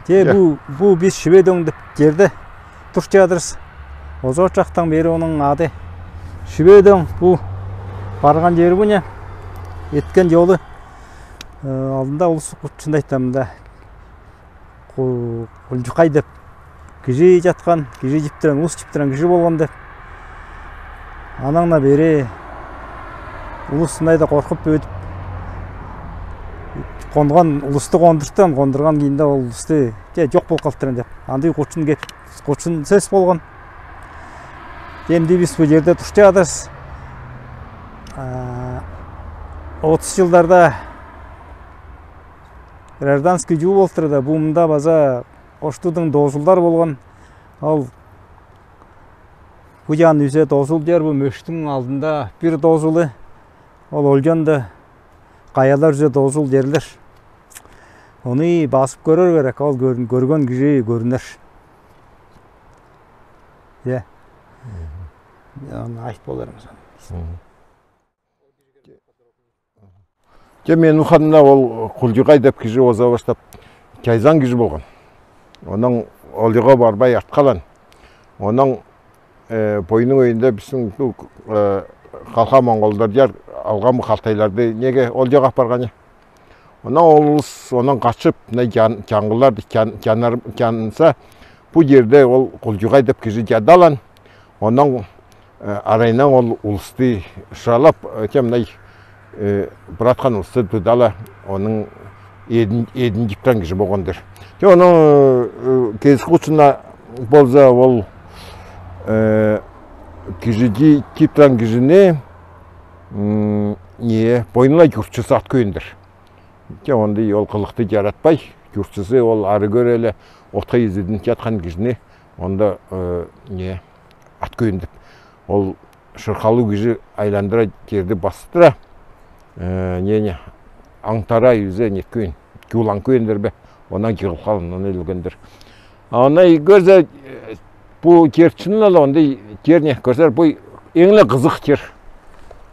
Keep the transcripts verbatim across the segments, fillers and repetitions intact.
Те, бу, бу биз Шибе дөң деп жерде турчадрыс. Озат жактан бери онынъ ады Шибе дөң, бу барган жери бу не. Эткен жолы, э, алдында улус кутчунда айтамында. Ку-, Кулжукай деп кижи жаткан, кижи жиптирен, улус жиптирен кижи болган деп. Анаңна бери улус мындай да коркуп өтүп, конган улусту кондуртан, кондурган кийинде ол улусту, те, жок болуп калыптыран деп. Андый кутчун кеп, кутчун сөз болган. Эмди биз бу жерде турчадрыс. А, отуз жылдарда гражданский жуу болуптур да, бу мында база Коштудынъ доозулдар болган. Ол бу жан үзе доозул жер, бу мөштүнъ алдында бир доозулы. Ол олжонда каялар үзе доозул жерлер. Оны басып көрер керек, ол көрүн-, көрген кижи көрүнер. Е. Мгм. Аны айтып болармыз. Мгм. Те, мен уханымда, ол Кулжукай деп кижи оза баштап чайзан кижи болган. Онынъ олжога барбай арт калган. Онынъ, э, бойнунъ өйинде бизим бу, э, калха монголдар жар алган бу Халтайларды неге олжога апарган. Онынъ ол улус, онынъ качып, мына жан-, жангыллар жан-, жанар-, жанса, бу жерде ол Кулжукай деп кижи жадалан. Онынъ, э, арайыннан ол улусту шыралап, э, тем мындай, э, браткан улусту тудала, онынъ эдин, эдин жиптирен кижи болган дер. Те, онынъ, э, кезик кутчунда болза ол, э, кижи жи-, жиптирен кижини, м, не, бойнуна юртчусу ат күүндир. Те, ондай ол кылыкты жаратпай, юртчусу ол ары көр эле, отка изедин жаткан кижини, онда, э, не, ат күүндир. Ол шыркалуу кижи айландыра жерди басыптыра, э, не, не, аңтара юзе неткүүн, жуулан күүндир бе, онан жыгылып калган, онан өлгендир. А онда көрзе, э, бу жер чынында да ондай жер не, көрсер, бу эң эле кызык жер.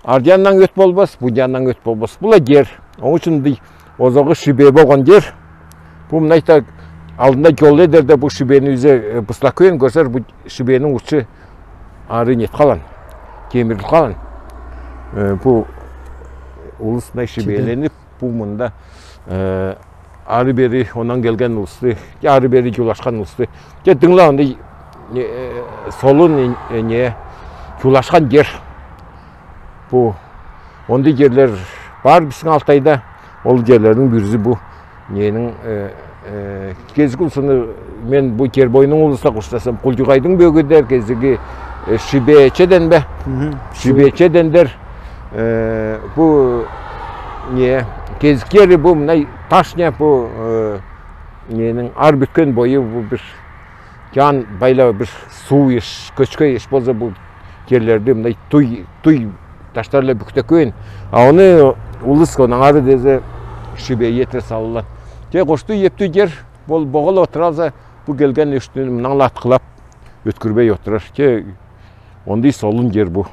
Ар жаныннан өт болбас, бу жаныннан өт болбас. Бу ла жер. Онынъ ичинде озогы Шибе болган жер. Бу мына айта алдында жол эдерде бу Шибени үзе, э, быслак күүн көрсер, бу Шибенинъ учу ары нет калган. Кемирилип калган. Э, бу улус мына Шибеленип, бу мында, э, ары бери онан келген улусты, ары бери жуулашкан улусты. Те дыңла ондай, э, солун, э, не, жуулашкан жер. Бу ондай жерлер бар бизим Алтайда. Ол жерлердинъ бирси бу. Ненинъ, э, э, кезик улусуну мен бу жер бойнунъ улуса куштасам, Кулжукайдынъ бөгү дер, кезиги, э, Шибечеден бе? Мгм. Шибечеден дер. Э, бу не, кезик жери бу мындай таш не, бу, э, ненинъ ар бүткен бою бу бир жан байлап бир суу иш, көчкө иш болза бу жерлерди мындай туй, туй таштар ла бүктеп күүн. А оны улус онан ары дезе Шибе етире салалар. Те кошто ептүү жер бол, богал отуралза, бу келген өштүн мынанла аткылап өткүрбей отурар. Те ондай солун жер бу.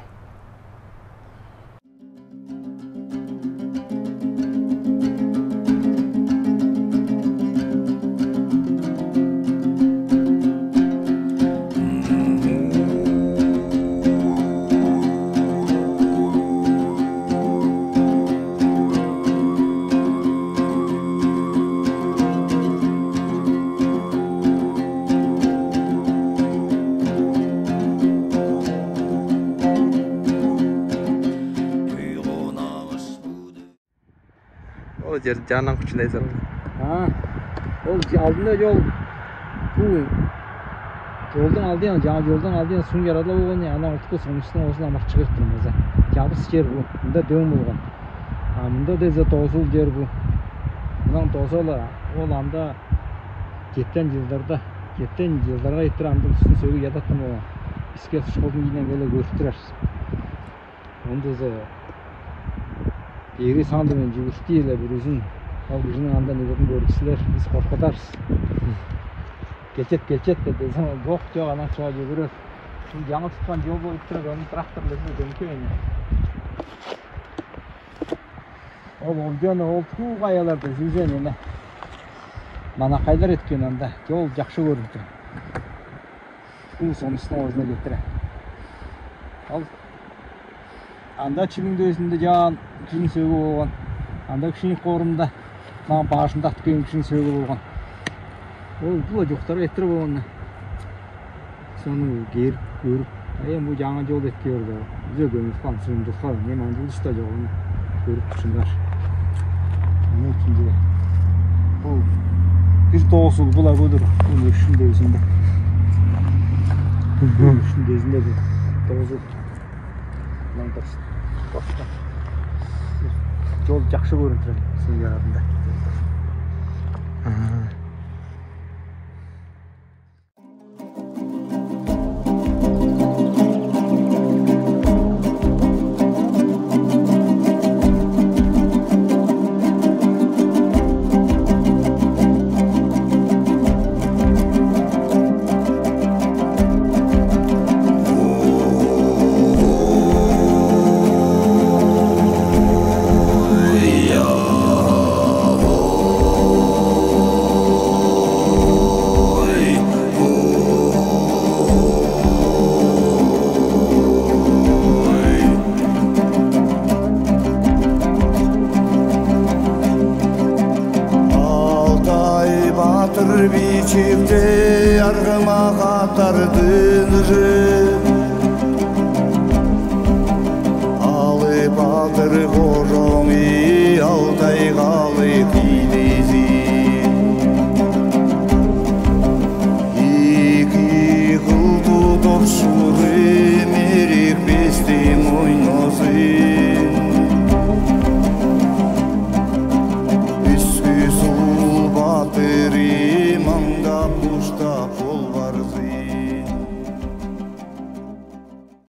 Ол жер жаныннан кучундай зат. А, ол же-, алдында жол, бу жолдунъ алды янында, жана жолдунъ алды янында суу жаралып болган, анан утку сонун устун осуна март чыгып турмаса. Жабыс жер бу. Мында дөң болган. А мында дезе доозул жер бу. Мындан доозула, ол анда жетен жылдарда, жетен жылдарга этип андый устун сөөгү ядаттан болган. Бизге школдун ийинен келе көрүп турарбыз. Онда за эри сандыгын жугушти эле бир үзүн. Ал кижини андан эгетин көргүсүлөр, биз коркутарбыз. Келчет, келчет деп десем, ол жок, жок, анан чыга жүгүрөр. Бул жаңы туткан жол болуп турат, ону трактор менен дөңкөйүн. Ол, ол жана ол туу каяларда жүзен эме. Манакайлар эткөөн анда, жол жакшы көрүнтүр. Бу сонустун оозуна кетире. Ал анда Чимиң дөзүнде жаан кишиниң сөөгү болган. Анда кишиниң корумда, мына башында аткөөн кишиниң сөөгү болган. Ол бу жуктар эттир болган. Сону кээрип, көрүп, ая бу жаңа жол эткер да. Үзе көмүс калсын, дыска, не мандыл ишта жолун көрүп турсуңар. Аны ичинде бу бир доозул була будур. Бу үстүнде, үстүнде. Бу үстүнде, үстүнде бу доозул. Мындан дос. Жол жакшы көрүнүп турат, суу янында. Ага. Алтай баатыр бичикте аргымак аттардынъ жы. Алып баатыр кожоңи Алтай халык ийдизи. Эки кыл тутуп шуры мерекпесте